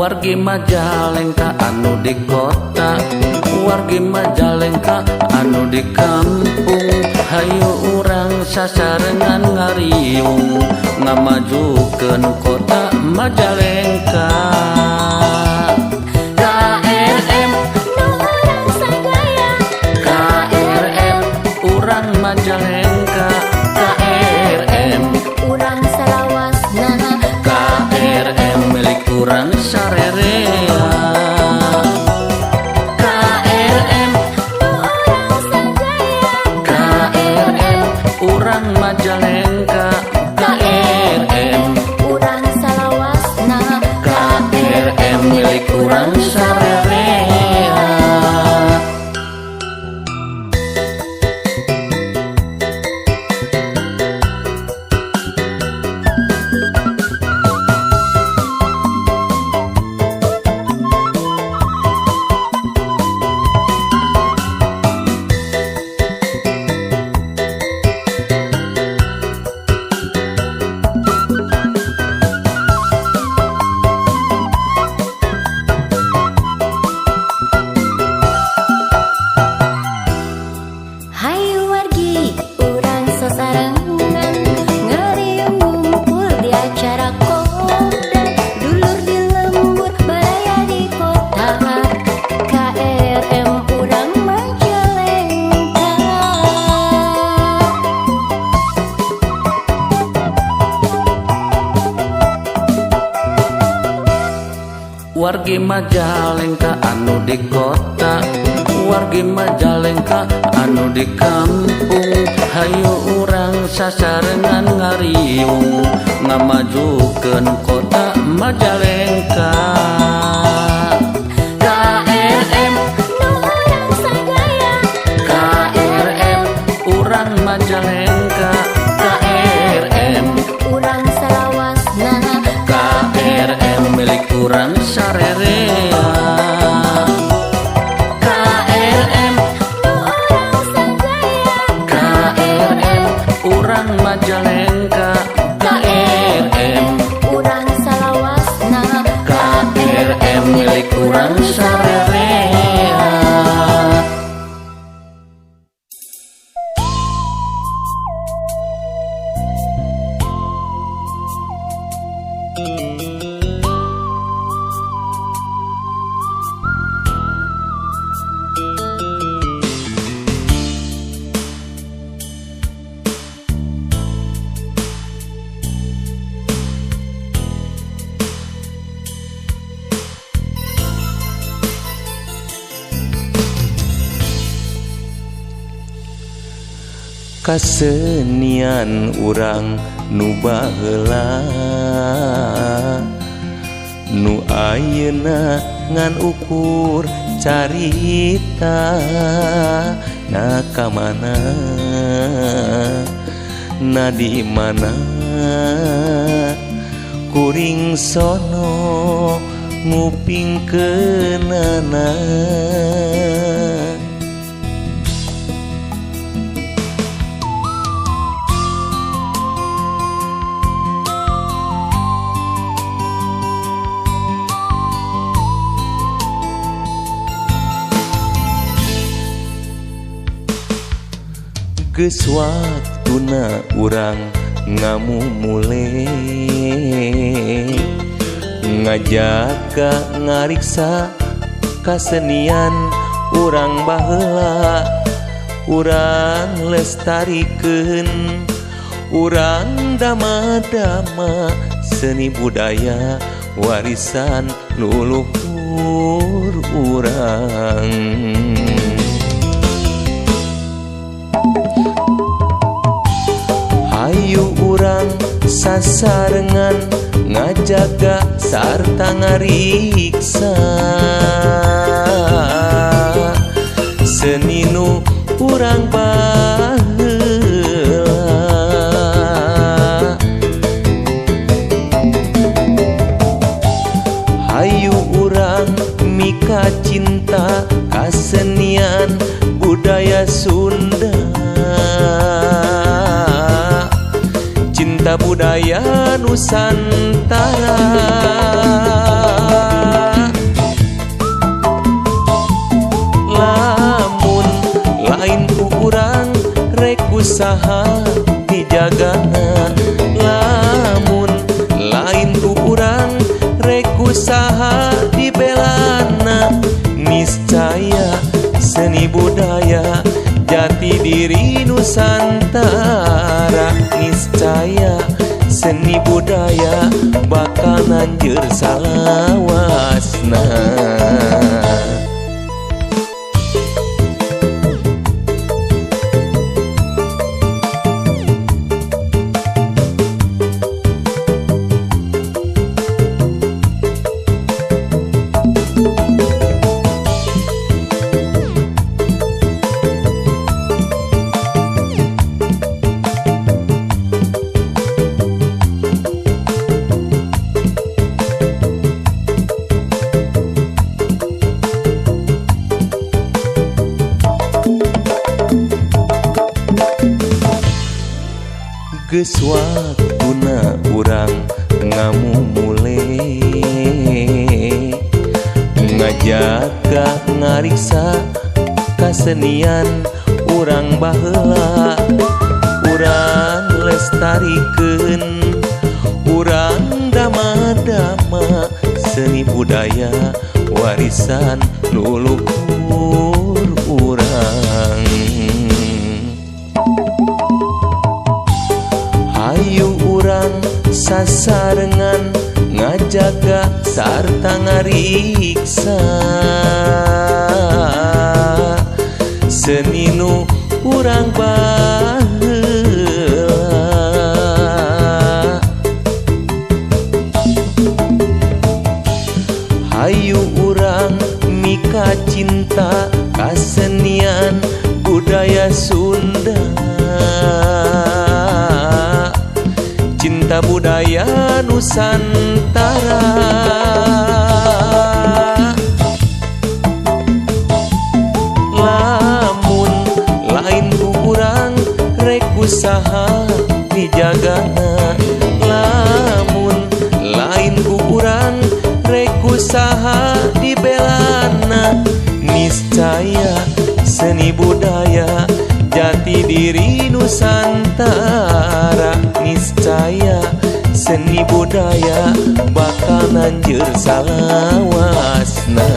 Wargi Majalengka anu di kota, wargi Majalengka anu di kampung, hayu urang sasarengan ngariung ngamajukeun kota Majalengka. KRM Nu urang sadaya. KRM urang Majalengka, KRM Urang salawasna. KRM milik urang sarerea. KRM Nu urang sadaya. KRM urang Majalengka, KRM Urang salawasna. KRM milik urang sarerea. Hayu wargi urang sasarengan ngariung ngumpul di acara kopdar, dulur di lembur, baraya di kota, KRM urang Majalengka. Wargi Majalengka anu di kota, wargi Majalengka anu di kampung, hayu urang sasarengan ngariung ngamajukeun kota Majalengka. KRM Nu urang sadaya. KRM urang Majalengka, KRM Urang salawasna. KRM milik urang sarerea. KRM Nu urang sadaya. KRM urang Majalengka, KRM Urang salawasna. KRM milik urang sarerea. Kasenian urang nu baheula nu ayeuna ngan ukur carita, na ka mana na di mana kuring sono ngupingkeunana. Geus waktuna urang ngamumule ngajaga ngariksa kasenian urang baheula, urang lestarikeun, urang dama-dama seni budaya warisan luluhur urang. Hayu urang sasarengan ngajaga sarta ngariksa seni nu urang baheula. Hayu urang mika cinta kasenian budaya Sunda, cinta budaya Nusantara. urang rek usaha dijagana, lamun lain ku urang rek usaha dibelana, niscaya seni budaya jati diri Nusantara, niscaya seni budaya bakal nanjeur salawasna. Geus waktuna urang ngamumule, ngajaga ngariksa kasenian urang baheula, urang lestarikeun, urang dama-dama seni budaya warisan luluhur urang. Hayu urang sasarengan ngajaga sarta ngariksa seni nu urang baheula. Hayu urang mika cinta kasenian budaya Sunda, cinta budaya Nusantara. Lamun lain ku urang rek usaha dijagana, lamun lain ku urang rek usaha dibelana, niscaya seni budaya jati diri Nusantara, niscaya seni budaya bakal nanjeur salawasna.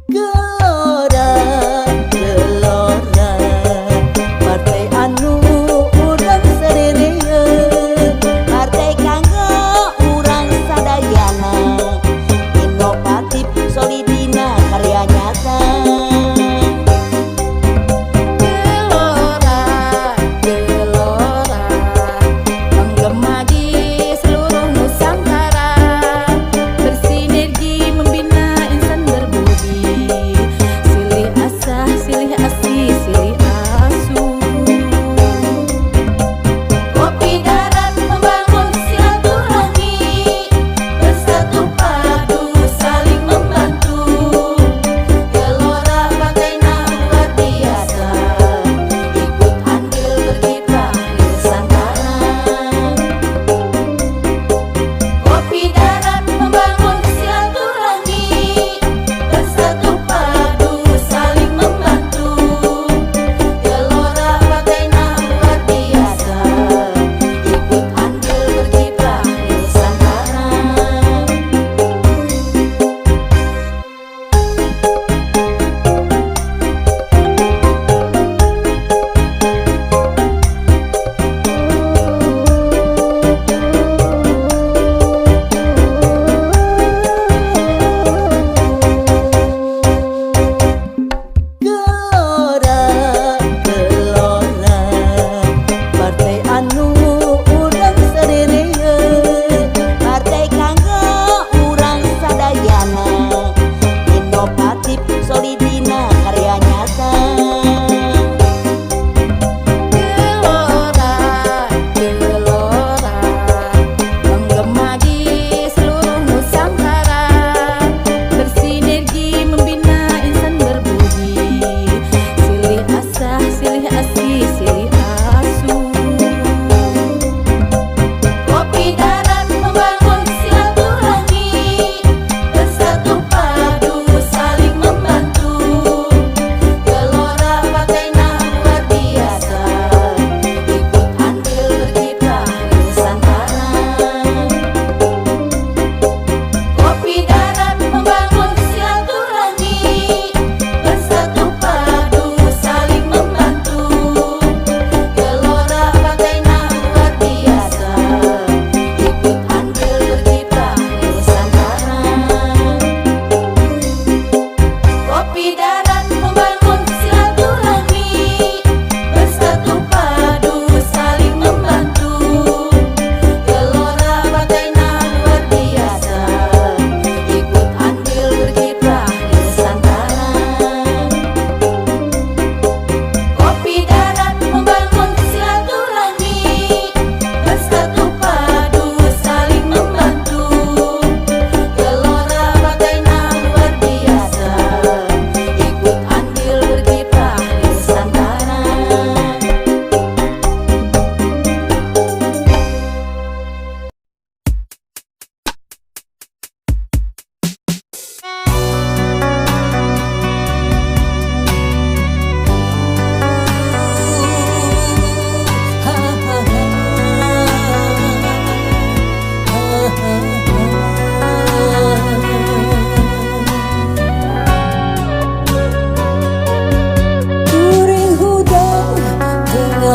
Gelora, gelora, partai anu urang sarerea, partai kanggo urang sadaya.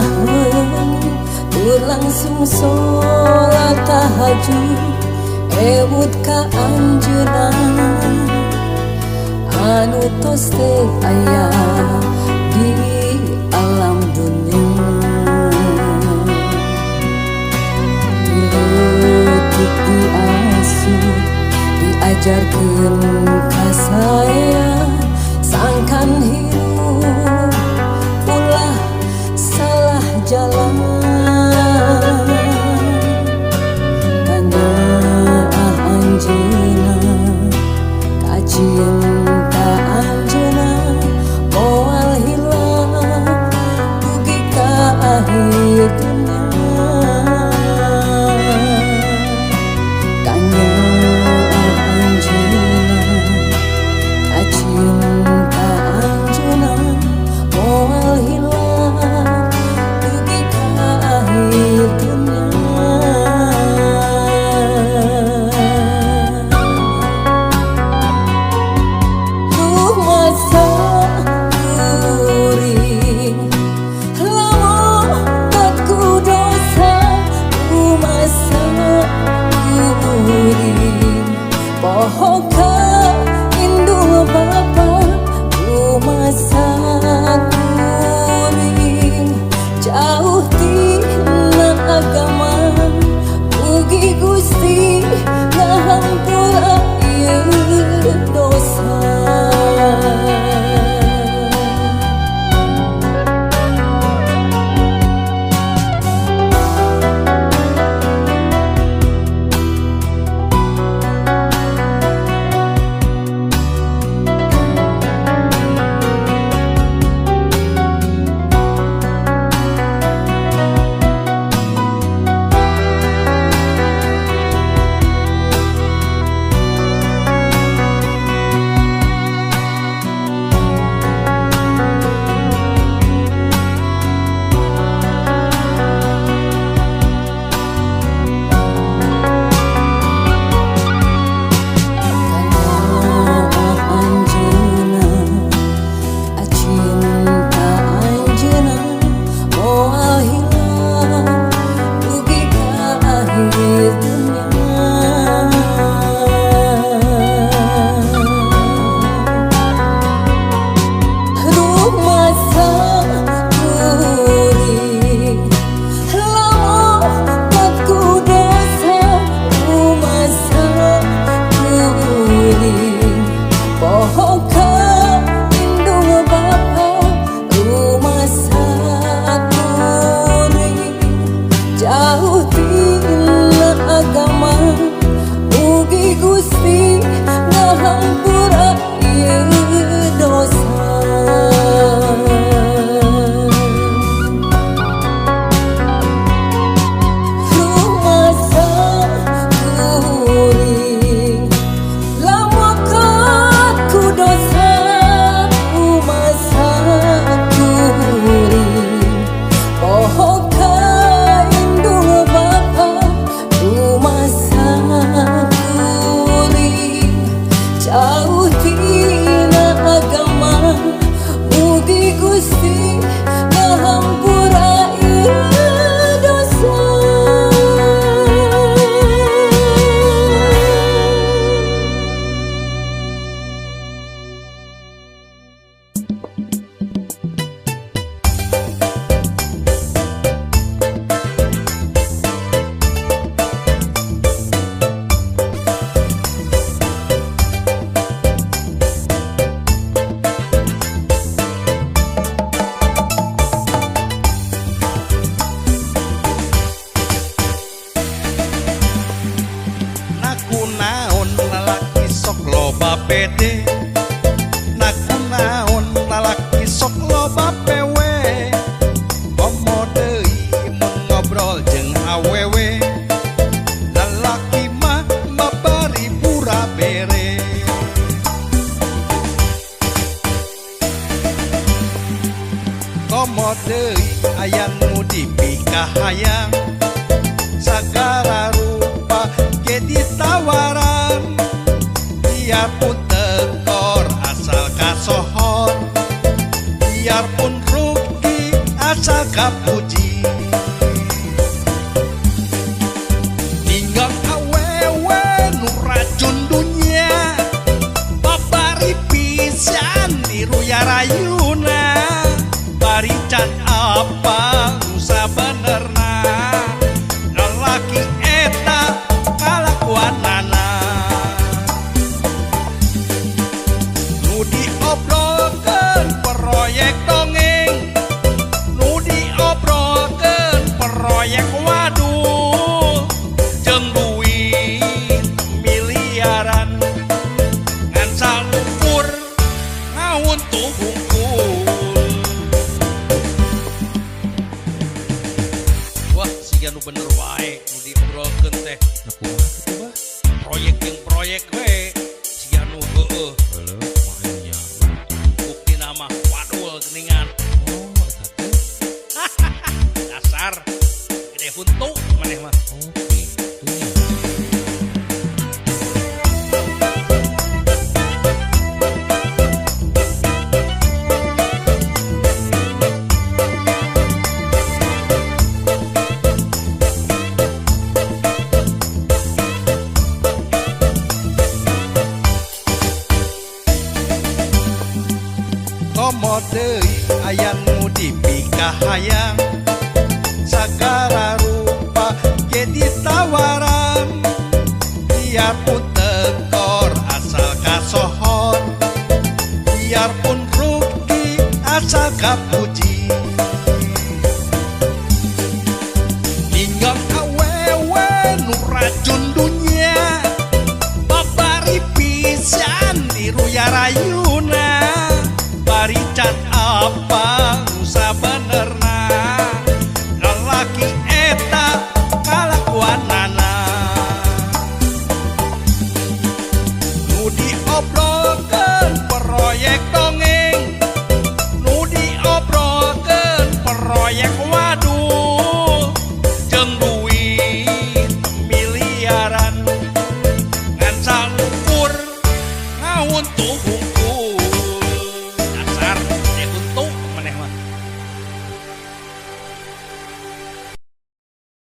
Maheung tur langsung sholat tahajud ewut ka anjeunna anu tos teu aya di alam dunya. Ti leutik diasuh diajarkeun ka saya sangkan hirup ulah salah jalan. Kanyaah anjeunna ka cinta anjeunna moal hilang dugi ka akhir dunya. Kanyaah anjeunna ka cinta anjeunna moal hilang dugi ka akhir dunya. Rumasa kuring lamun ku dosa, rumasa kuring poho ka indung bapa, rumasa kuring jauh tina agama. Mugi Gusti ngahampura ieu dosa. Kanyaah anjeunna ka cinta anjeunna moal hilang dugi ka akhir dunya. Rumasa kuring lamun ku dosa, rumasa kuring poho ka indung bapa, rumasa kuring jauh tina agama. Mugi Gusti ngahampura ieu dosa. Rumasa kuring lamun ku dosa, rumasa kuring poho ka indung bapa, rumasa kuring jauh tina agama. Mugi Gusti ngahampura ieu dosa. Naku naon lalaki sok loba pede, naku naon lalaki sok loba pewe, komo deui mun ngobrol jeung awewe, lalaki mah babari pura bere. Komo deui aya nu dipikahayang, sagala rupa ge ditawaran, biarpun tekor asal kasohor, biarpun rugi asal ka kapuji. Ninggang awewe nu racun dunya, babari pisan diruya rayuna, bari can apa nu sabenerna, lalaki eta kalakuanana. Nu diobrolkeun proyek dongeng, nu diobrolkeun proyek wadul, jeung duit miliaran ngan salukur ngahuntuh hungkul. Wah, siga nu bener wae nu diobrolkeun teh. Nah, kumaha kitu bah? Proyek jeung proyek we siga nu heueuh. Heueuh, mah nya bah. Buktina mah wadul geuningan. Oh, eta teh. Dasar gede huntu maneh mah. Oh, kitu nya. Komo deui aya nu dipikahayang, sagala rupa ge ditawaran, biarpun tekor asal kasohor, biarpun rugi asal kapuji. Ninggang awewe nu racun dunya, babari pisan diruya rayuna, bari can apa nu sabenerna, lalaki eta kalakuanana. Nu diobrolkeun proyek dongeng, nu diobrolkeun proyek wadul, jeung duit miliaran ngan salukur ngahuntuh hungkul.